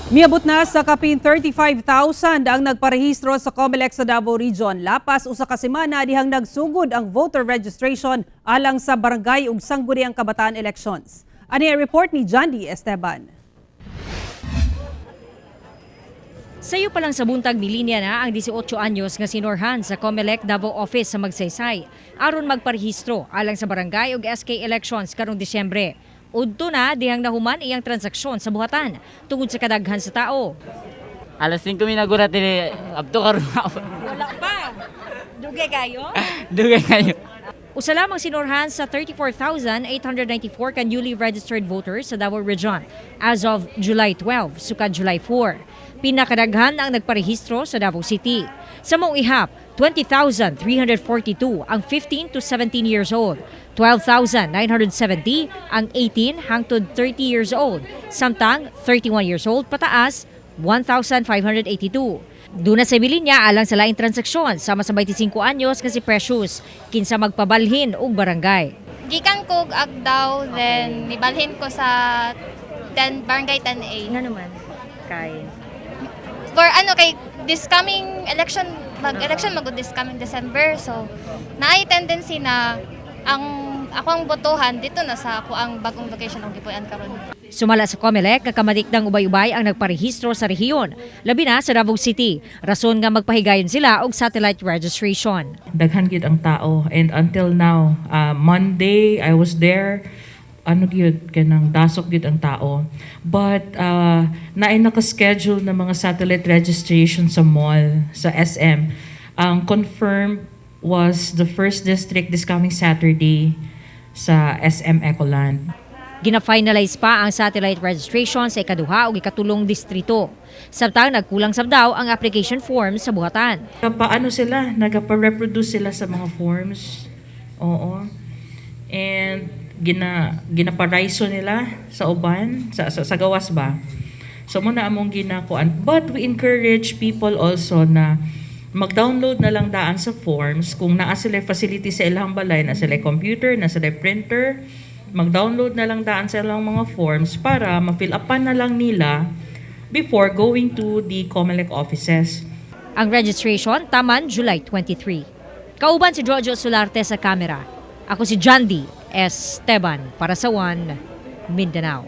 Miabot na sa kapin 35,000 ang nagparehistro sa COMELEC sa Davao Region. Lapas 1 ka semana dihang nagsugod ang voter registration alang sa barangay ug sangguniang kabataan elections. Ani ang report ni Jandy Esteban. Sayo pa lang sa buntag, milinya na ang 18 anyos nga si Norhan sa COMELEC Davao Office sa Magsaysay aron magparehistro alang sa barangay ug SK elections karong Disyembre. Udto na dihang nahuman iyang transaksyon sa buhatan tungod sa kadaghan sa tao. Alas 5 mi nagurat diri, abto karon. Wala pa. Dugay kayo? Dugay kayo. Usa lamang si Norhan sa 34,894 ka newly registered voters sa Davao Region as of July 12, sukad July 4. Pinakadaghan ang nagparehistro sa Davao City. Sa maong ihap, 20,342 ang 15 to 17 years old, 12,970 ang 18 hangtod 30 years old, samtang 31 years old pataas, 1,582. Duna sa linya alang sa laing transaksyon sama sa 25 anyos nga si Precious, kinsa magpabalhin og barangay. Gikan ko Agdao, then nibalhin ko sa 10, Barangay 10A. Nga naman kay For ano kay this coming election, mag-election mag this coming December. So naay tendency na ang ako ang botohan dito na sa ako ang bagong location ang gipuy-an karon. Sumala sa COMELEC, kakamatikdang ubay-ubay ang nagparehistro sa rehiyon, labi na sa Davao City. Rason nga magpahigayon sila og satellite registration. Daghan gyud ang tao and until now, Monday I was there, ano gyud, kanang dasok gyud ang tao, but naay naka-schedule na mga satellite registration sa mall sa SM. Ang confirmed was the first district this coming Saturday sa SM Ecoland. Gina-finalize pa ang satellite registration sa ikaduha ug ikatulong distrito. Samtang nagkulang sab daw ang application form sa buhatan. Paano sila, nagpa-reproduce sila sa mga forms. Oo. And ginaparaiso nila sa uban, sa gawas ba. So mao na among ginakuan. But we encourage people also na mag-download na lang daan sa forms kung naa sila facility sa ilang balay, na sila computer, na sila printer, mag-download na lang daan sa ilang mga forms para ma-fill upan na lang nila before going to the COMELEC offices. Ang registration taman July 23. Kauban si Jojo Solarte sa kamera. Ako si Jandy Esteban para sa One Mindanao.